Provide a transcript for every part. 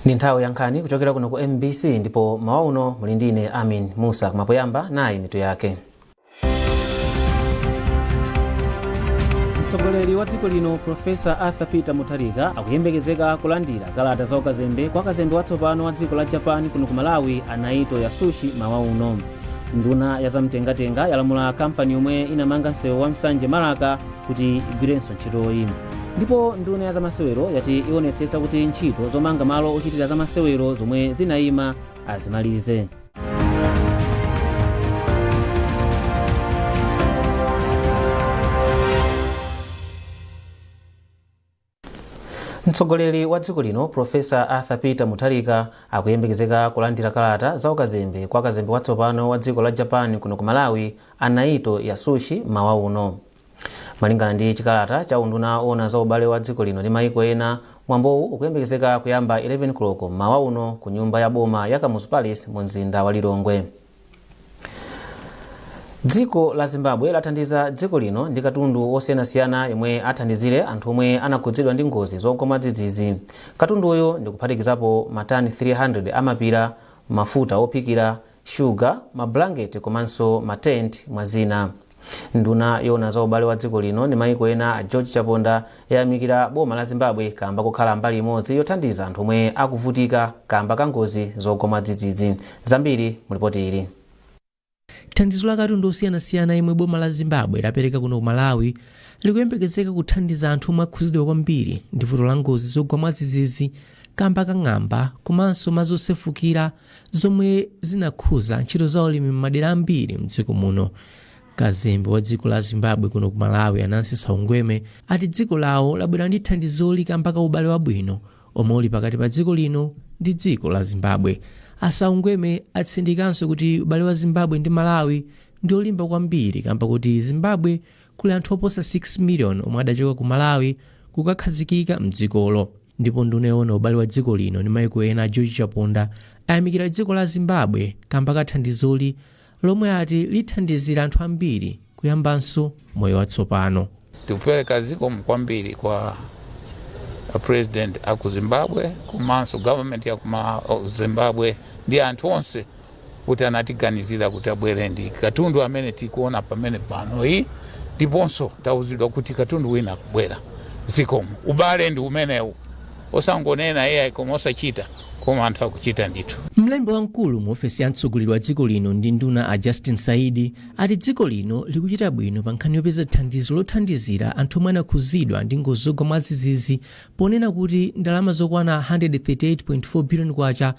Ndi nthawi ya nkhani kuchokera kuno ku MBC, ndipo mmawa uno muli ndine Amin Musa. Kumapoyamba nayi mitu yake. Mtsogoleri wa dziko lino Profesa Arthur Peter Mutharika akuyembekezeka kulandira kalata za ukazembe kwa kazembe watsopano wa dziko la Japan kuno ku Malawi, a Naito Yasushi, mawa uno. Nduna ya zamtengatenga yalamula kampani yomwe inamanga msewu wa Nsanje Marka kuti igwirenso ntchitoyi. Ndipo nduna ya zamasewero yati ionetsetsa kuti ntchito zomanga malo ochitira zamasewero zomwe zinayima azimalize. Mtsogoleri wa dziko lino Profesa Arthur Peter Mutharika akuyembekezeka kulandira kalata za ukazembe kwa kazembe watsopano wa dziko la Japan kuno ku Malawi, a Naito Yasushi, mawa uno. Malingana ndi chikalata cha unduna owona za ubale wa dziko lino ndi maiko ena, mwambowu ukuyembekezeka kuyamba 11 koloko mmawa uno ku nyumba ya boma ya Kamuzu Palace mu mzinda wa Lilongwe. Dziko la Zimbabwe lathandiza dziko lino ndi katundu wosiyanasiyana yemwe athandizire anthu omwe anakhudzidwa ndi ngozi zogwa mwadzidzidzi. Katunduyu ndi kuphatikizapo matani 300 a mapira, mafuta ophikira, shuga, mabulangeti komanso ma tent, mwa zina. Nduna yoona za ubale wa dziko lino ndi maiko ena a George Chaponda yayamikira boma la Zimbabwe kamba kokhala mbali imodzi yothandiza anthu omwe akuvutika kamba ka ngozi zogwa mwadzidzidzi. Zambiri mu lipoti ili. Thandizo la katundu osiyanasiyana yemwe boma la Zimbabwe lapereka kuno ku Malawi likuyembekezeka kuthandiza anthu omwe akhudzidwa kwambiri ndi vuto la ngozi zogwa mwadzidzidzi kamba ka ng'amba komanso madzi osefukira zomwe zinakhuza ntchito za ulimi m'madera ambiri mdziko muno. Kazembe wa dziko la Zimbabwe kuno ku Malawi, a Nancy Saungweme, ati dziko lawo labwera ndi thandizoli kamba ka ubale wabwino omwe uli pakati pa dziko lino ndi dziko la Zimbabwe. A Saungweme atsindikanso kuti ubale wa Zimbabwe ndi Malawi ndi olimba kwambiri kamba kuti Zimbabwe kuli anthu oposa 6 million omwe adachoka ku Malawi kukakhazikika mdzikolo. Ndipo nduna yoona ubale wa dziko lino ndi maiko ena a George Chaponda ayamikira dziko la Zimbabwe kamba ka thandizoli lomwe ati lithandizira anthu ambiri kuyambanso moyo watsopano. Tikupereka zikomo kwambiri kwa president aku Zimbabwe komanso government ya kuma Zimbabwe ndi anthu onse kuti anatiganizira kuti abwere ndi katundu amene tikuona pamene pano iyi, ndiponso tauzidwa kuti katundu wina akubwera. Zikomo. Ubale ndi umenewu, osangonena iyayi koma osachita, koma anthu akuchita ndithu. Mlembi wamkulu mu ofesi ya mtsogoleri wa dziko lino ndi nduna a Justin Saidi ati dziko lino likuchita bwino pa nkhani yopeza thandizo lothandizira anthu omwe anakhuzidwa ndi ngozi zogwa mwadzidzidzi, ponena kuti ndalama zokwana 138.4 billion kwacha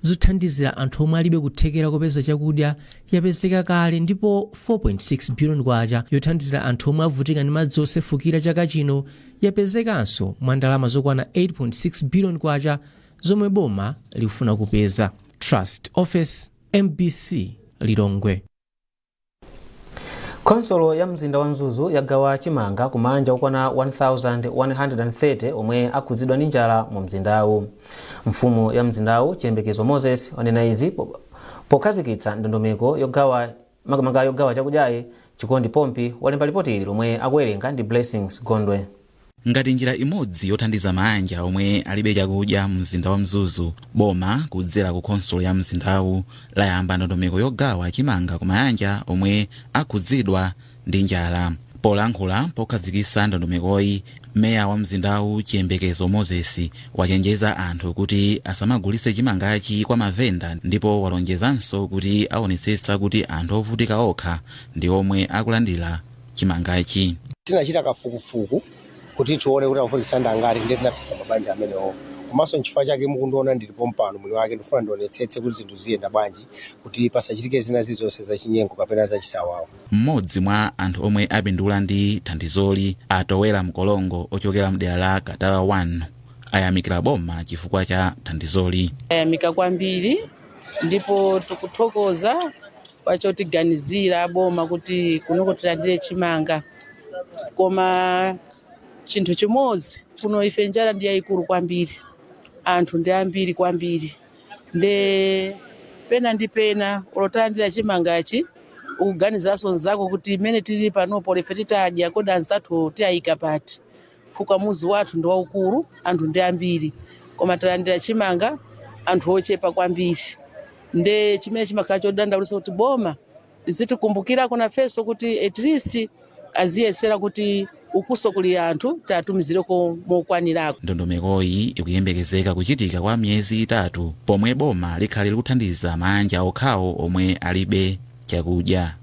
zothandizira anthu omwe alibe kuthekera kopeza chakudya yapezeka kale, ndipo 4.6 billion kwacha yothandizira anthu omwe avutika ndi madzi osefukira chaka chino yapezekanso mwa ndalama zokwana 8.6 billion kwacha zomwe boma likufuna kupeza. Trust Office, MBC, Lilongwe. Khonsolo ya mzinda wa Mzuzu yagawa chimanga ku maanja okwana 1130 omwe akhudzidwa ndi njala mu mzindawu. Mfumu ya mzindawu Chiyembekezo Moses wanena izi pokhazikitsa ndondomeko yogawa, makamaka yogawa chakudyayi. Chikondi Pompi walemba lipoti ili lomwe akuwerenga ndi Blessings Gondwe. Ngati njira imodzi yothandiza maanja omwe alibe chakudya mu mzinda wa Mzuzu, boma kudzera ku khonsolo ya mzindawu layamba ndondomeko yogawa chimanga ku mayanja omwe akhudzidwa ndi njala. Polankhula pokhazikitsa ndondomekoyi, meya wa mzindawu Chiyembekezo Moses wachenjeza anthu kuti asamagulitse chimangachi kwa mavenda, ndipo walonjezanso kuti aonetsetsa kuti anthu ovutika okha ndi omwe akulandira chimangachi. Tinachita kafukufuku kuti tione kuti akuvutikitsa ndi angati, ndiye tinapeza mabanja amenewo. Komanso nchifukwa chake mukundiona ndili pompano, mwini wake ndifuna ndionetsetse kuti zinthu ziyenda bwanji kuti pasachitike zina zilizonse zachinyengo kapena zachisawawa. Mmodzi mwa anthu omwe apindula ndi thandizoli, a Towera Mkolongo ochokera mdera la Katawa 1, ayamikira boma chifukwa cha thandizoli. Tayamika kwambiri ndipo tikuthokoza kwachotiganizira boma kuti kunoko tilandire chimanga, koma chinthu chimodzi kuno ife njala ndi yayikulu kwambiri, anthu ndi ambiri kwambiri, nde pena ndi pena olo talandira chimangachi ukuganizanso nzako kuti mmene tili panopo ife titadya kodi anzathu tiyayika pati, chifukwa muzi wathu ndi waukulu, anthu ndi ambiri, koma talandira chimanga. Anthu ochepa kwambiri, nde chimene chimakhala chodandaulitsa kuti boma lizitikumbukirako nafenso kuti at least aziyesera kuti ukuso kuli anthu tiatumizireko mokwanirako. Ndondomekoyi ikuyembekezeka kuchitika kwa miyezi 3, pomwe boma likhale likuthandiza maanja okhawo omwe alibe chakudya.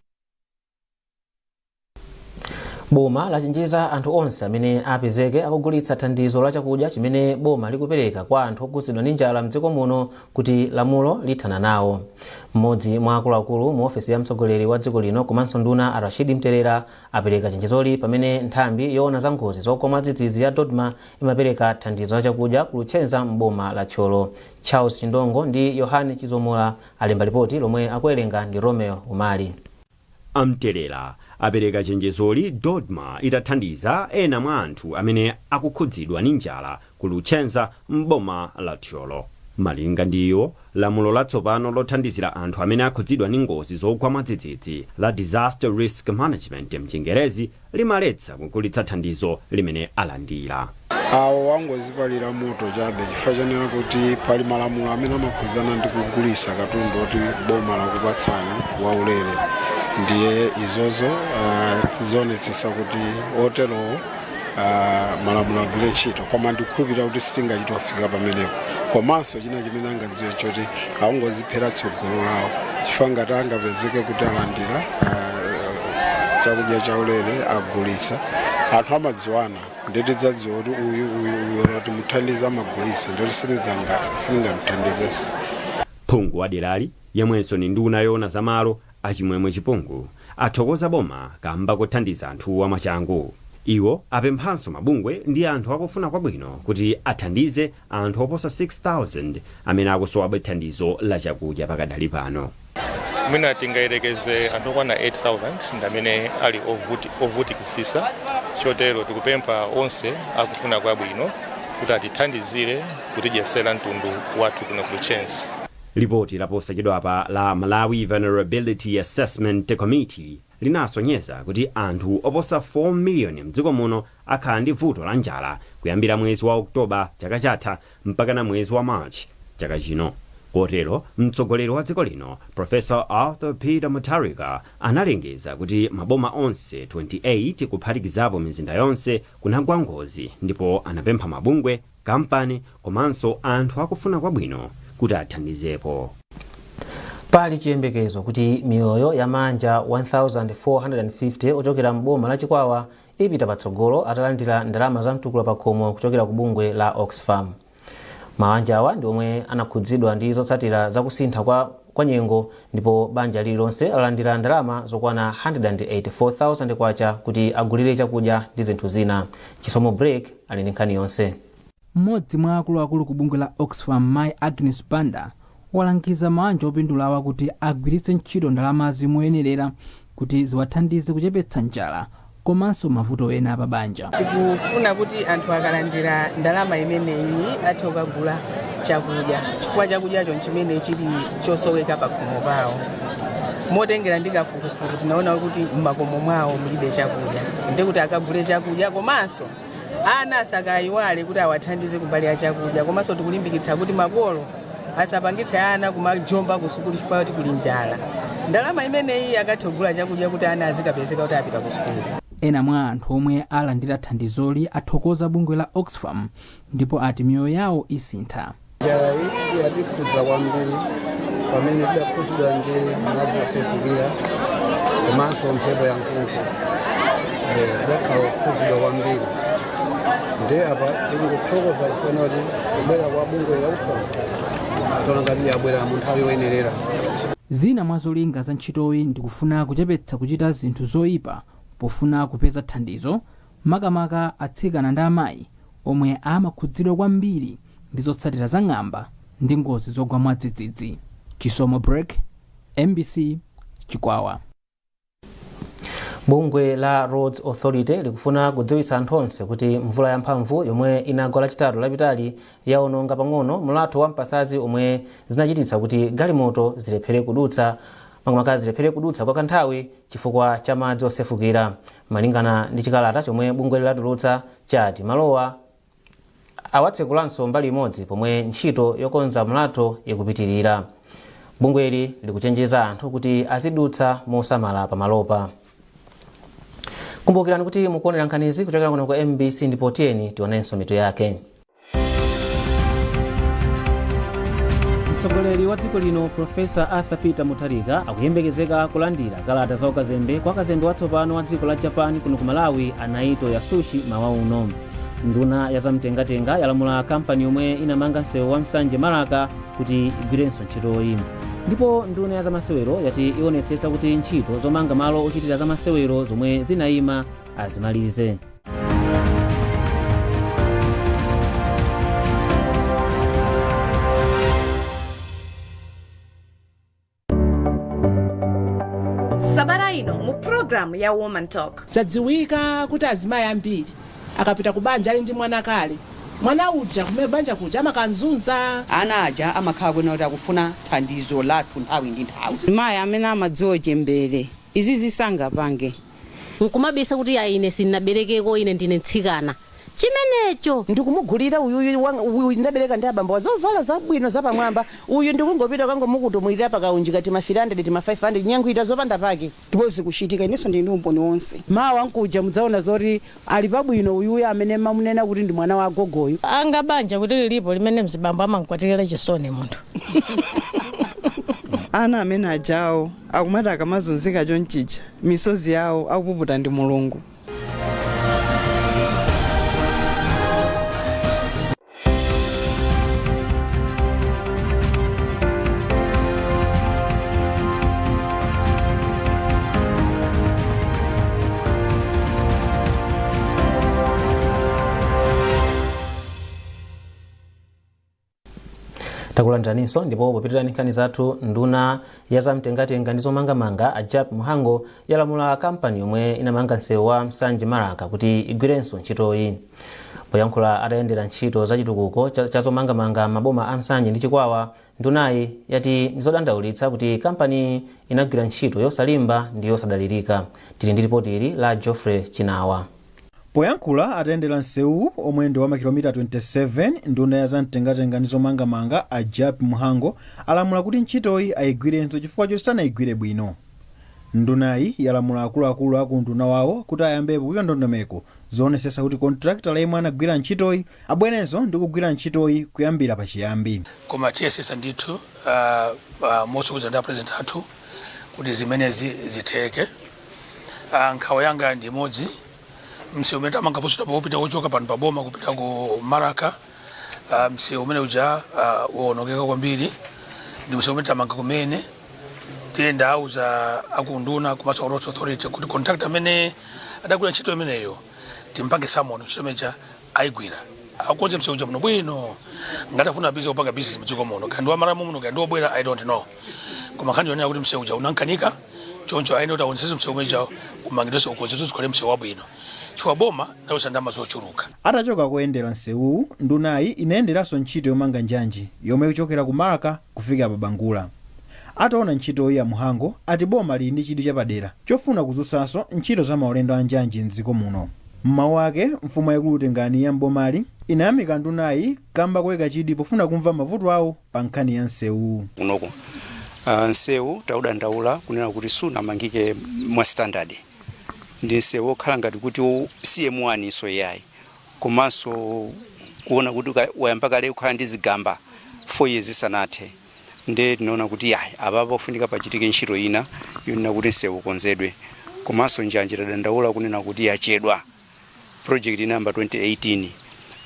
Boma lachenjeza anthu onse amene apezeke akugulitsa thandizo la chakudya chimene boma likupereka kwa anthu okhudzidwa ndi njala mdziko muno kuti lamulo lithana nawo. Mmodzi mwa akuluakulu mu ofesi ya mtsogoleri wa dziko lino komanso nduna, a Rashid Mtelera, apereka chenjezoli pamene nthambi yoona za ngozi zogwa mwadzidzidzi ya DoDMA imapereka thandizo la chakudya ku Luchenza m'boma la Thyolo. Charles Chindongo ndi Yohane Chizomola alemba ripoti lomwe akuwerenga ndi Romeo Umali. A Mtelera apereka chenjezoli DoDMA itathandiza ena mwa anthu amene akukhudzidwa ndi njala ku Luchenza m'boma la Thyolo. Malinga ndi iwo, lamulo latsopano lothandizira anthu amene akhudzidwa ndi ngozi zogwa mwadzidzidzi, la Disaster Risk Management mchingerezi, limaletsa kugulitsa thandizo limene alandira. Awo wangozipalira moto chabe, chifukwa chanena kuti pali malamulo amene amakhudzana ndi kugulitsa katundu oti boma lakupatsani waulere. Ndiye izozo tizionetsetsa kuti oterowo malamulo agwire ntchito, koma ndikukhulupirira kuti sitingachite kufika pamenepo. Komanso china chimene angadziwe choti awongoziphera tsogolo lawo, chifukwa ngati angapezeke kuti alandira chakudya chaulere agulitsa, anthu amadziwana, nditidzadziwa kuti uyu, uyu, uyu oti muthandize amagulitsa, ndoti sindingamuthandizenso. Phungu wa derali, yemwenso ni nduna yoona zamalo, Achimwemwe Chipungu, athokoza boma kamba kothandiza anthu mwachangu. Iwo apemphanso mabungwe ndi anthu akufuna kwabwino kuti athandize anthu oposa 6000 amene akusowabe thandizo la chakudya pakadali pano. Mwina tingayerekeze anthu okwana 8000 ndi amene ali ovutikisisa. Chotero tikupempha onse akufuna kwabwino kuti atithandizire kutidyesera mtundu wathu kuno ku Luchenza. Lipoti laposachedwapa la Malawi Vulnerability Assessment Committee linasonyeza kuti anthu oposa 4 miliyoni mdziko muno akhala ndi vuto la njala kuyambira mwezi wa Oktoba chaka chatha mpakana mwezi wa March chaka chino. Kotero mtsogoleri wa dziko lino, Professor Arthur Peter Mutharika, analengeza kuti maboma onse 28 kuphatikizapo mizinda yonse kunagwa ngozi, ndipo anapempha mabungwe, kampani komanso anthu akufuna kwabwino kuti athandizepo. Pali chiyembekezo kuti miyoyo ya manja 1450 ochokera m'boma la Chikwawa ipita patsogolo atalandira ndalama za mtukula pakhomo kuchokera ku bungwe la Oxfam. Mabanja awa ndi omwe anakhudzidwa ndi zotsatira zakusintha kwa nyengo, ndipo banja lililonse lalandira ndalama zokwana 184,000 kwacha kuti agulire chakudya ndi zinthu zina. Chisomo Break ali ndi nkhani yonse. Mmodzi mwa akuluakulu ku bungwe la Oxfam, Mai Agnes Banda, walangiza mabanja opindulawa kuti agwiritse ntchito ndalamazi moyenerera kuti ziwathandize kuchepetsa njala komanso mavuto ena pa banja. Tikufuna kuti anthu akalandira ndalama imeneyi athe kukagula chakudya, chifukwa chakudyacho nchimene chili chosoweka pa khomo pawo. Motengera ndi kafukufuku, tinaona kuti m'makomo mwawo mulibe chakudya, ndikuti akagule chakudya, komanso ana asakayiwale kuti awathandize kumbali ya chakudya. Komanso tikulimbikitsa kuti makolo asapangitse ana kumajomba ku sukulu chifukwa kuti kuli njala. Ndalama imeneyi akathe kugula chakudya kuti ana azikapezeka kuti apita ku sukulu. Ena mwa anthu omwe alandira thandizoli athokoza bungwe la Oxfam ndipo ati miyoyo yawo isintha. Njala iyi yatikhudza kwambiri pamene tidakhudzidwa ndi madzi osefukira komanso mphepo ya mkuntho. Tidakhala kukhudzidwa kwambiri, ndi apa tikungothokoza chifukwa kuti kubwera kwa bungwe la Oxfam taona ngati yabwera mu nthawi yoyenerera. Zina mwa zolinga za ntchitoyi ndikufuna kuchepetsa kuchita zinthu zoyipa pofuna kupeza thandizo, makamaka atsikana ndi amayi omwe amakhudzidwa kwambiri ndi zotsatira za ng'amba ndi ngozi zogwa mwadzidzidzi. Chisomo Break, MBC, Chikwawa. Bungwe la Roads Authority likufuna kudziwitsa anthu onse kuti mvula yamphamvu yomwe inagwa Lachitatu lapitali yaononga pang'ono mulatho wa Mpasadzi, omwe zinachititsa kuti galimoto zilephere kudutsa, makamaka zilephere kudutsa kwa kanthawi chifukwa cha madzi osefukira. Malingana ndi chikalata chomwe bungwe latulutsa, chati malowa Awatsekulanso mbali imodzi pomwe ntchito yokonza mlatho ikupitirira. Bungweli likuchenjeza anthu kuti azidutsa mosamala pamalopa. Kumbukirani kuti mukuonera nkhanizi kuchokera kuno ku MBC, ndipo tiyeni tionenso mitu yake. Mtsogoleri wa dziko lino Profesa Arthur Peter Mutharika akuyembekezeka kulandira kalata za ukazembe kwa kazembe watsopano wa dziko la Japan kuno ku Malawi, a Naito Yasushi, mawa uno. Nduna ya zamtengatenga yalamula kampani yomwe inamanga msewu wa Nsanje Marka kuti igwirenso ntchitoyi. Ndipo nduna ya zamasewero yati ionetsetsa kuti ntchito zomanga malo ochitira zamasewero zomwe zinayima azimalize. Sabata ino mu programu ya Woman Talk. Zadziwika kuti azimayi ambiri akapita ku banja ali ndi mwana kale, mwana uja kumene banja kuja amakanzunza. Ana aja amakhala kwena kuti akufuna thandizo lathu nthawi ndi nthawi. Mayi amene amadziwa chembere izi zisangapange. Nkumabisa kuti ayi, ine sindinaberekeko, ine ndine mtsikana, chimenecho. Ndikumugulira uyuyu, uyu ndabereka ndi abambo, wa zovala zabwino zapamwamba. Uyu ndikungopita kangomukutumulira pakaunjika tima 300, tima 500, nyankhwita zopanda pake. Ndipo zikuchitika, inenso ndili ndi umboni wonse. Mawa nkuja mudzaona zoti ali pabwino uyuyu amene mamunena kuti ndi mwana wa gogoyu. Anga banja kuti lilipo limene mzibambo amankwatirira chisoni munthu. Ana amene ajawo akumati akamazunzika chonchicha, misozi yawo akupuputa ndi Mulungu. Takulandiraninso, ndipo popitirani nkhani zathu, nduna ya zamtengatenga ndi zomangamanga a Jappie Mhango yalamula kampani yomwe inamanga msewu wa Nsanje Marka kuti igwirenso ntchitoyi. Poyankhula atayendera ntchito za chitukuko cha zomangamanga maboma a Nsanje ndi Chikwawa, ndunayi yati ndizodandaulitsa kuti kampani inagwira ntchito yosalimba ndi yosadalirika. Tili ndi ripoti ili la Geoffrey Chinawa. Poyankhula atayendera msewu omwe ndi wa makilomita 27, nduna ya zamtengatenga ndi zomangamanga a Jappie Mhango alamula kuti ntchitoyi ayigwirenso chifukwa choti sanayigwire bwino. Ndunayi yalamula akuluakulu aku nduna wawo kuti ayambepo kuyika ndondomeko zoonesesa kuti kontrakitala yemwe anagwira ntchitoyi abwerenso ndi kugwira ntchitoyi kuyambira pachiyambi. Koma tiyesesa ndithu motsogozedwa ndi a president athu kuti zimenezi zitheke. Nkhawa yanga ndi imodzi: msewu umene tamanga posachedwapa kupita kuchoka pano paboma kupita ku Marka, msewu umene uja wawonongeka kwambiri. Ndi msewu umene tamanga kumene. Tiyenda auza akunduna komanso a Roads Authority kuti contractor amene adagwira ntchito imeneyo timpange summon, ntchito imeneja ayigwira, akonze msewu uja bwino bwino. Ngati afuna bizi kupanga business mdziko muno, kaya ndi wamalawi muno, kaya ndi wobwera, I don't know, koma nkhani yonena kuti msewu uja unankanika, choncho ayenera kuti aonetsetse msewu umeneja umangidwenso, ukonzedwe, ukhale msewu wabwino, chifukwa boma lalusa ndalama zochuluka. Atachoka kuyendera msewuwu, ndunayi inayenderanso ntchito yomanga njanji yomwe ikuchokera ku Marka kufika pa Bangula. Ataona ntchitoyi, a Mhango ati boma lili ndi chidwi chapadera chofuna kuzutsanso ntchito za maulendo a njanji mdziko muno. M'mawu ake, mfumu yayikulu Tengani ya mbomali inayamika ndunayi kamba koyika chidwi pofuna kumva mavuto awo pa nkhani ya msewu. Kunoko msewu taudandaula kunena kuti sunamangike mwa standard. Ndi msewu wokhala ngati kuti CM1 nso iyayi, komanso kuona kuti wayamba kale kukhala ndi zigamba 4 years isanathe. Nde tinaona kuti yayi, apa pafunika pachitike ntchito ina yonena kuti msewu ukonzedwe. Komanso njanji tadandaula kunena kuti yachedwa, project inayamba 2018,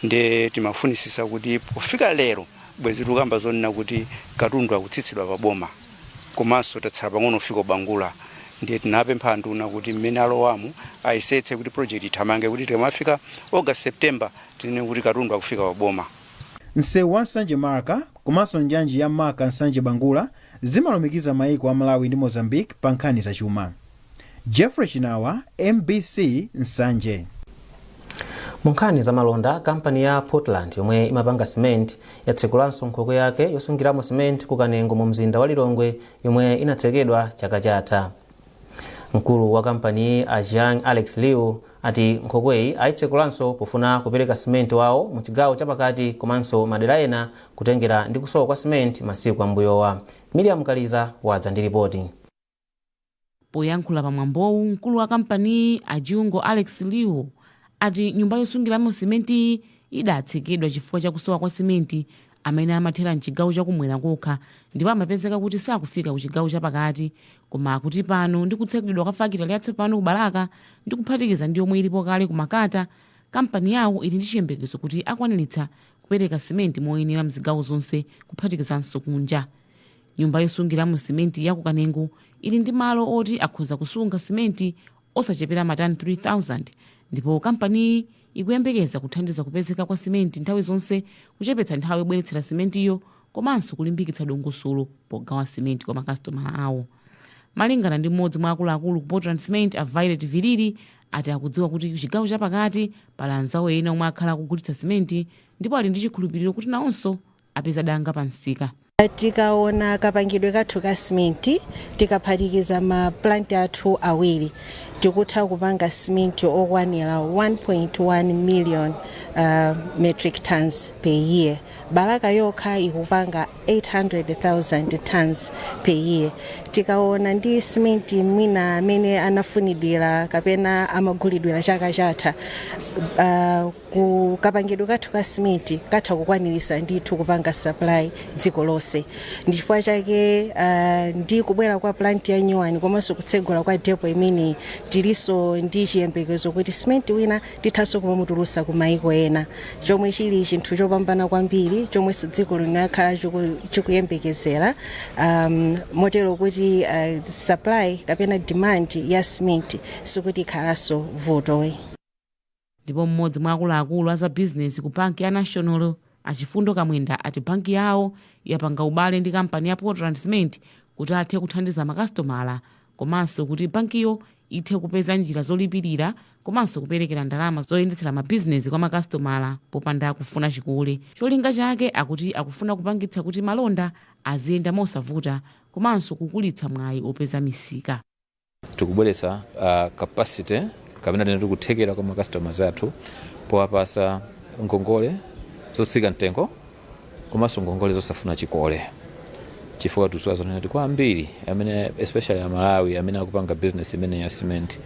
nde timafunisisa kuti pofika lero bwezi tikukamba zonena kuti katundu akutsitsidwa pa boma, komanso tatsala pang'ono kufika Bangula. Ndiye tinapempha anduna kuti mmene alowamu ayesetse kuti project ithamange, kuti tikamafika August, September tinene kuti katundu akufika pa boma. Msewu wa Nsanje Marka komanso njanji ya Marka Nsanje Bangula zimalumikiza maiko a Malawi ndi Mozambique pa nkhani zachuma. Jeffrey Chinawa, MBC, Nsanje. Mu nkhani za malonda, kampani ya Portland yomwe imapanga cement yatsekulanso nkhokwe yake yosungiramo cement ku Kanengo mu mzinda wa Lilongwe yomwe inatsekedwa chaka chatha. Mkulu wa kampaniyi a Jiang Alex Liu ati nkhokweyi ayitsekulanso pofuna kupereka simenti wawo mu chigawo chapakati komanso madera ena, kutengera ndi kusowa kwa simenti masiku ambuyowa. Miriam Kaliza wadza ndi ripoti. Poyankhula pamwambowu, mkulu wa kampaniyi a Jiungo Alex Liu ati nyumba yosungiramo simenti idatsekedwa chifukwa chakusowa kwa simenti amene amathera mchigawo chakumwera kokha, ndipo amapezeka kuti sakufika ku chigawo chapakati. Koma akuti pano ndi kutsekedwa kwa fakitale yatsopano ku Balaka ndi kuphatikiza ndi yomwe ilipo kale ku Makata, kampani yawo ili ndi chiyembekezo kuti akwaniritsa kupereka simenti moyenera mzigawo zonse, kuphatikizanso kunja. Nyumba yosungiramo simenti ya ku Kanengo ili ndi malo oti akhoza kusunga simenti osachepera matani 3000, ndipo kampaniyi ikuyembekeza kuthandiza kupezeka kwa simenti nthawi zonse, kuchepetsa nthawi yobweretsera simentiyo, komanso kulimbikitsa dongosolo pogawa simenti kwa makasitomala awo. Malingana ndi mmodzi mwa akuluakulu ku Portland Cement a Violet Vilili, ati akudziwa kuti chigawo chapakati pali anzawo ena omwe akhala akugulitsa simenti, ndipo ali ndi chikhulupiriro kuti nawonso apeza danga pa msika. Tikaona kapangidwe kathu ka simenti, tikaphatikiza ma plant athu awiri, tikutha kupanga simenti okwanira 1.1 million metric tons per year. Balaka yokha ikupanga 800,000 tons per year. Tikaona ndi simenti mwina amene anafunidwira kapena amagulidwira chaka chatha, ku kapangidwe kathu ka simenti katha kukwanirisa ndithu kupanga supply dziko lonse. Ndi chifukwa chake ndi kubwera kwa plant ya new one komanso kutsegula kwa depo imeneyi, tilinso ndi chiyembekezo kuti simenti wina tithanso kumamutulusa ku maiko ena, chomwe chili chinthu chopambana kwambiri chomwenso dziko lino lakhala chikuyembekezera, motero kuti supply kapena demand ya simenti sikuti ikhalanso vutoyi. Ndipo mmodzi mwa akuluakulu a za bizinesi ku banki ya National achifundo Kamwenda ati banki yawo yapanga ubale ndi kampani ya Portland Cement kuti athe kuthandiza makasitomala, komanso kuti bankiyo ithe kupeza njira zolipirira komanso kuperekera ndalama zoyendetsera mabizinesi kwa makasitomala popanda kufuna chikole. Cholinga chake akuti akufuna kupangitsa kuti malonda aziyenda mosavuta komanso kukulitsa mwayi opeza misika. Tikubweretsa capacity kapena tene tikuthekera kwa macustomers athu powapasa ngongole zotsika mtengo komanso ngongole zosafuna chikole, chifukwa tikudziwa zonena kuti kwa ambiri amene, especially Amalawi amene akupanga business imene ya cement,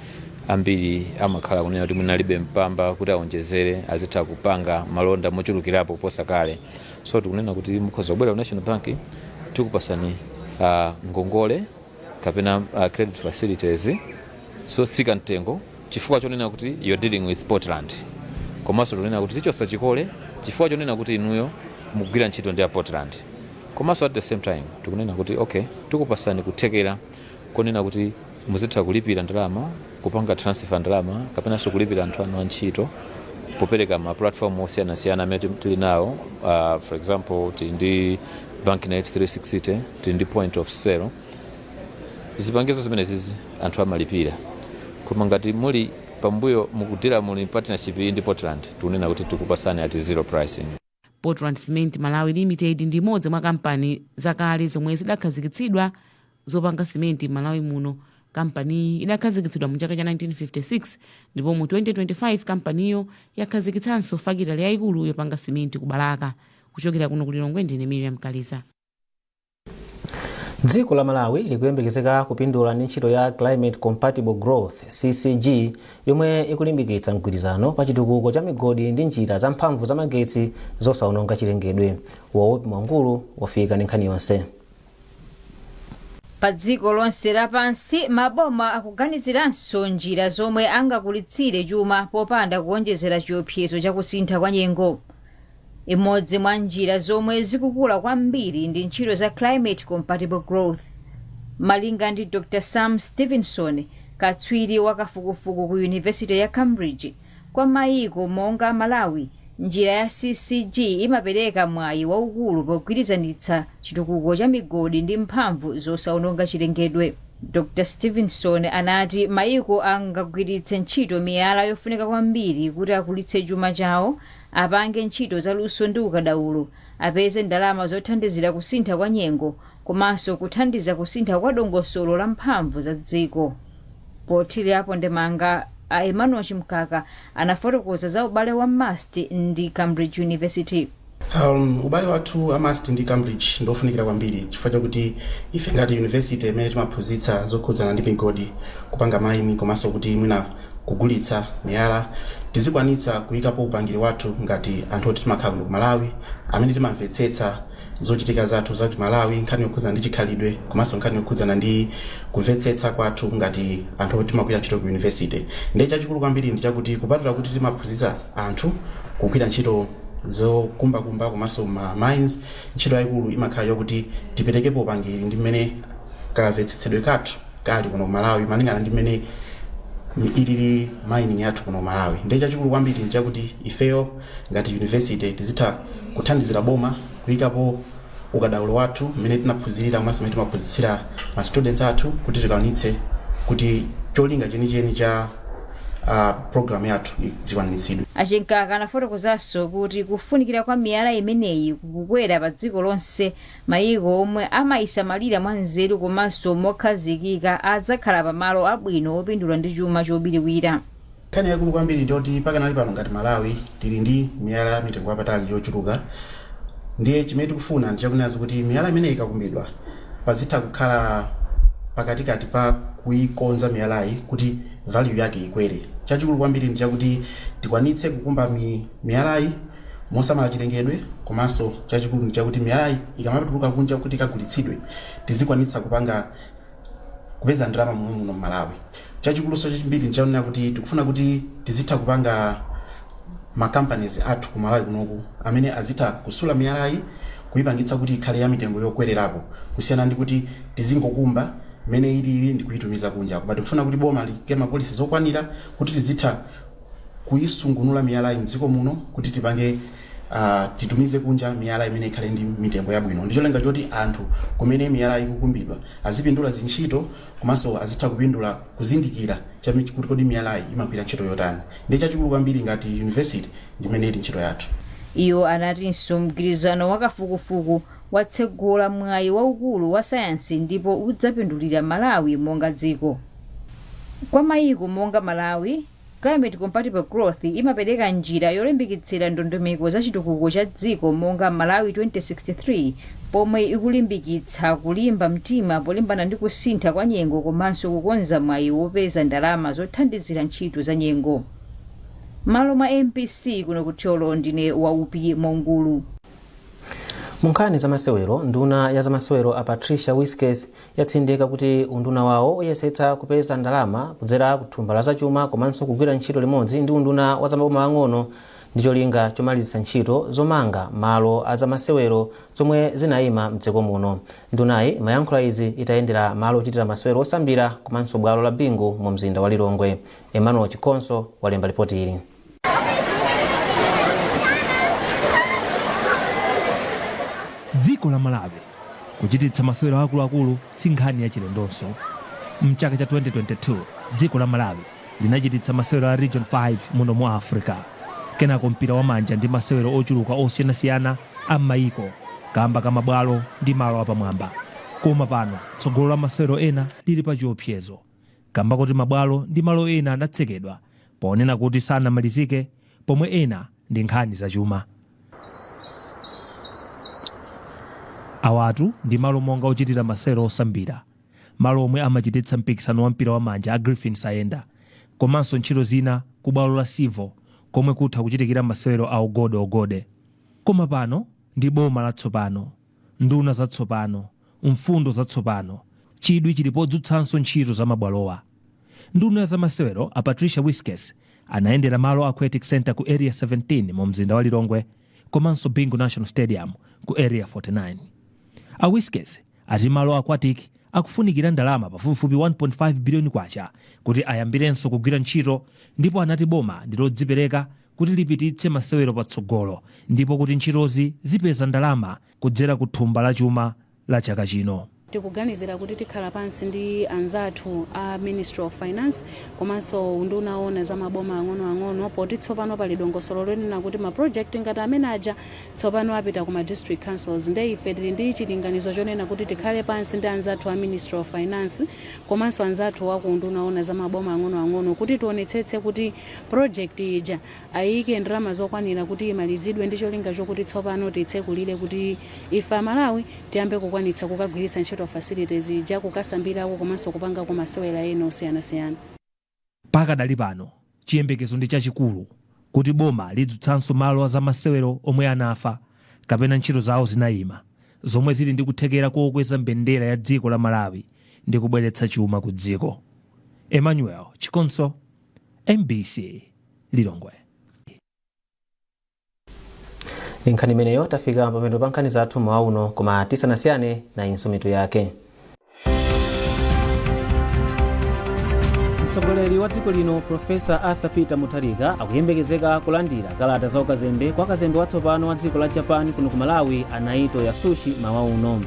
ambiri amakhala kunena kuti mwina alibe mpamba kuti aonjezere, azitha kupanga malonda mochulukirapo kuposa kale. So tikunena kuti mukhoza kubwera ku National Bank, tikupasani ngongole kapena credit facilities zotsika mtengo chifukwa chonena kuti you're dealing with Portland, komanso tikunena kuti tichosa chikole chifukwa chonena kuti inuyo mukugwira ntchito ndi a Portland, komanso at the same time tikunena kuti okay, tikupasani kuthekera konena kuti muzitha kulipira ndalama, kupanga transfer ndalama kapenanso kulipira anthu anu antchito popereka ma platform osiyanasiyana amene tili nawo. For example, tili ndi Banknet 360, tili ndi point of sale. Zipangizo zimenezizi anthu amalipira, koma ngati muli pambuyo mukudira muli partnership iyi ndi Portland, tikunena kuti tikupasani at zero pricing. Portland Cement Malawi Limited ndi imodzi mwa kampani zakale zomwe zidakhazikitsidwa zopanga simenti m'Malawi muno. Kampaniyi idakhazikitsidwa mu chaka cha 1956, ndipo mu 2025 kampaniyo yakhazikitsanso fakitale yayikulu yopanga simenti ku Balaka. Kuchokera kuno ku Lilongwe, ndine Miriam Kaliza. Dziko la Malawi likuyembekezeka kupindula ndi ntchito ya Climate Compatible Growth, CCG, yomwe ikulimbikitsa mgwirizano pa chitukuko cha migodi ndi njira za mphamvu za magetsi zosawononga chilengedwe. Waupi Mwangulu wafika ndi nkhani yonse. Pa dziko lonse lapansi, maboma akuganiziranso njira zomwe angakulitsire chuma popanda kuonjezera chiopsezo chakusintha kwa nyengo. Imodzi mwa njira zomwe zikukula kwambiri ndi ntchito za climate compatible growth. Malinga ndi Dr Sam Stevenson, katswiri wa kafukufuku ku University ya Cambridge, kwa mayiko monga Malawi, njira ya CCG imapereka mwayi waukulu pogwirizanitsa chitukuko cha migodi ndi mphamvu zosawononga chilengedwe. Dr Stevenson anati mayiko angagwiritse ntchito miyala yofunika kwambiri kuti akulitse chuma chawo, apange ntchito zaluso ndi ukadaulo, apeze ndalama zothandizira kusintha kwa nyengo, komanso kuthandiza kusintha kwa dongosolo la mphamvu za dziko. Pothirirapo ndemanga, a Emmanuel Chimkaka anafotokoza za ubale wa MUST ndi Cambridge University. Ubale wathu a MUST ndi Cambridge ndofunikira kwambiri chifukwa chakuti ife ngati university imene timaphunzitsa zokhudzana ndi migodi, kupanga mine komanso kuti mwina kugulitsa miyala, tizikwanitsa kuyikapo upangiri wathu ngati anthu oti timakhala kuno ku Malawi amene timamvetsetsa zochitika zathu za ku Malawi, nkhani yokhudzana ndi chikhalidwe komanso nkhani yokhudzana ndi kumvetsetsa kwathu ngati anthu oti timagwira ntchito ku university. Ndiye chachikulu kwambiri ndi chakuti kupatula kuti timaphunzitsa anthu kugwira ntchito zokumbakumba komanso ma mines, ntchito yayikulu imakhala yokuti tiperekepo upangiri ndi mmene kamvetsetsedwe kathu kali kuno ku Malawi malingana ndi mmene ilili mining yathu kuno ku Malawi. Ndiye chachikulu kwambiri nchakuti ifeyo ngati university tizitha kuthandizira boma kuyikapo ukadaulo wathu mmene tinaphunzirira komanso mmene timaphunzitsira ma students athu kuti tikwanitse kuti cholinga chenicheni cha program yathu zikwaniritsidwe. Achinkaka anafotokozanso kuti kufunikira kwa miyala imeneyi kukukwera pa dziko lonse. Mayiko omwe amayisamalira mwanzeru komanso mokhazikika adzakhala pamalo abwino opindula ndi chuma chobiriwira. Nkhani yakulu kwambiri ndiyoti pakanali pano ngati Malawi tili ndi miyala ya mitengo yapatali yochuluka. Ndiye chimene tikufuna ndi chakunenazo kuti miyala imeneyi ikakumbidwa, pazitha kukhala pakatikati pa kuikonza miyalayi kuti value yake ikwere. Chachikulu kwambiri ndi chakuti tikwanitse kukumba miyalayi mosamala chilengedwe, komanso chachikulu ndi chakuti miyalayi ikamatuluka kunja kuti ikagulitsidwe, tizikwanitsa kupanga kupeza ndalama momwe muno m'Malawi. Chachikuluso chachimbiri ndichaonera kuti tikufuna kuti tizitha kupanga ma companies athu ku Malawi kunoku amene azitha kusula miyalayi, kuyipangitsa kuti ikhale ya mitengo yokwererapo, kusiyana ndi kuti tizingokumba mmene ilili ndi kuyitumiza kunja. Koma tikufuna kuti boma liyike ma policy zokwanira kuti tizitha kuyisungunula miyalayi mdziko muno kuti tipange titumize kunja miyala imene ikhale ndi mitengo yabwino, ndi cholinga choti anthu kumene miyala ikukumbidwa azipindula zintchito komanso azitha kupindula kuzindikira kuti kodi miyalayi imagwira ntchito yotani. Ndi chachikulu kwambiri ngati university ndimene ili ntchito yathu. Iwo anatinso mgwirizano wa kafukufuku watsegula mwayi waukulu wa sayansi ndipo udzapindulira Malawi monga dziko. Kwa mayiko monga Malawi, Climate Compatible Growth imapereka njira yolimbikitsira ndondomeko za chitukuko cha dziko monga Malawi 2063, pomwe ikulimbikitsa kulimba mtima polimbana ndi kusintha kwa nyengo komanso kukonza mwayi wopeza ndalama zothandizira ntchito za nyengo. Malo mwa MBC kuno ku Thyolo, ndine Waupi Mongulu. Mu nkhani za masewero, nduna ya zamasewero a Patricia Wiskes yatsindika kuti unduna wawo uyesetsa kupeza ndalama kudzera kuthumba la zachuma komanso kugwira ntchito limodzi ndi unduna wa zamaboma ang'ono ndi cholinga chomalizitsa ntchito zomanga malo a zamasewero zomwe zinayima mdziko muno. Ndunayi imayankhula izi itayendera malo ochitira masewero osambira komanso bwalo la Bingu mu mzinda wa Lilongwe. Emmanuel Chikonso walemba ripoti ili. Dziko la Malawi kuchititsa masewero akuluakulu si nkhani yachilendonso. Mchaka cha 2022 dziko la Malawi linachititsa masewero a Region 5 muno mu Africa, kenako mpira wa manja ndi masewero ochuluka osiyanasiyana a m'mayiko kamba ka mabwalo ndi malo apamwamba. Koma pano tsogolo la masewero ena lili pa chiopsezo kamba kuti mabwalo ndi malo ena anatsekedwa ponena kuti sanamalizike, pomwe ena ndi nkhani zachuma. Awatu ndi malo monga ochitira masewero osambira, malo omwe amachititsa mpikisano wa mpira wa manja a Griffin Sayenda, komanso ntchito zina ku bwalo la Civo komwe kutha kuchitikira masewero a ogode ogode. Koma pano ndi boma latsopano, nduna zatsopano, mfundo zatsopano, chidwi chili podzutsanso ntchito za mabwalowa. Nduna ya zamasewero a Patricia Wiskes anayendera malo a Aquatic Centre ku Area 17 mu mzinda wa Lilongwe komanso Bingu National Stadium ku Area 49. A Wiskes ati malo a Aquatic akufunikira ndalama pafupifupi 1.5 biliyoni kwacha kuti ayambirenso kugwira ntchito, ndipo anati boma ndi lodzipereka kuti lipititse masewero patsogolo ndipo kuti ntchitozi zipeza ndalama kudzera ku thumba la chuma la chaka chino. Tikuganizira kuti tikhala pansi ndi anzathu a Ministry of Finance komanso unduna oona za maboma ang'onoang'ono, poti tsopano pali dongosolo lonena kuti ma project ngati amene aja tsopano apita ku ma district councils. Nde ife tili ndi chilinganizo chonena kuti tikhale pansi ndi anzathu a Ministry of Finance komanso anzathu wa ku unduna oona za maboma ang'onoang'ono kuti tionetsetse kuti project ija ayike ndalama zokwanira kuti imalizidwe, ndi cholinga chokuti tsopano titsekulire kuti ife Amalawi tiyambe kukwanitsa kukagwiritsa ntchito facilities ija, kukasambirako komanso kupangako masewera ena osiyanasiyana. Pakadali pano chiyembekezo ndi chachikulu kuti boma lidzutsanso malo a zamasewero omwe anafa kapena ntchito zawo zinayima, zomwe zili ndi kuthekera kokweza mbendera ya dziko la Malawi ndi kubweretsa chuma ku dziko. Emmanuel Chikonso, MBC, Lilongwe. Ndi nkhani imeneyo tafika pamapeto pa nkhani zathu mmawa uno, koma tisanasiyane, nayinso mitu yake. Mtsogoleri wa dziko lino Profesa Arthur Peter Mutharika akuyembekezeka kulandira kalata za ukazembe kwa kazembe watsopano wa dziko la Japan kuno ku Malawi, a Naito Yasushi, mawa uno.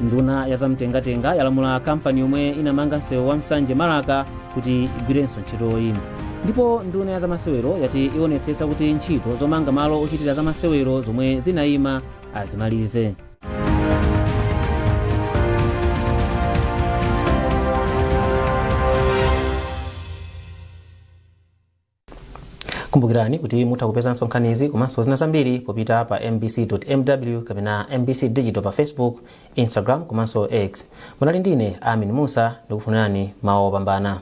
Nduna ya zamtengatenga yalamula kampani yomwe inamanga msewu wa Nsanje Balaka kuti igwirenso ntchitoyi. Ndipo nduna ya zamasewero yati ionetsetsa kuti ntchito zomanga malo ochitira zamasewero zomwe zinayima azimalize. Kumbukirani kuti mutha kupezanso nkhanizi komanso zina zambiri popita pa mbc.mw kapena MBC Digital pa Facebook, Instagram komanso X. Munali ndine Amin Musa, ndikufunirani mawa opambana.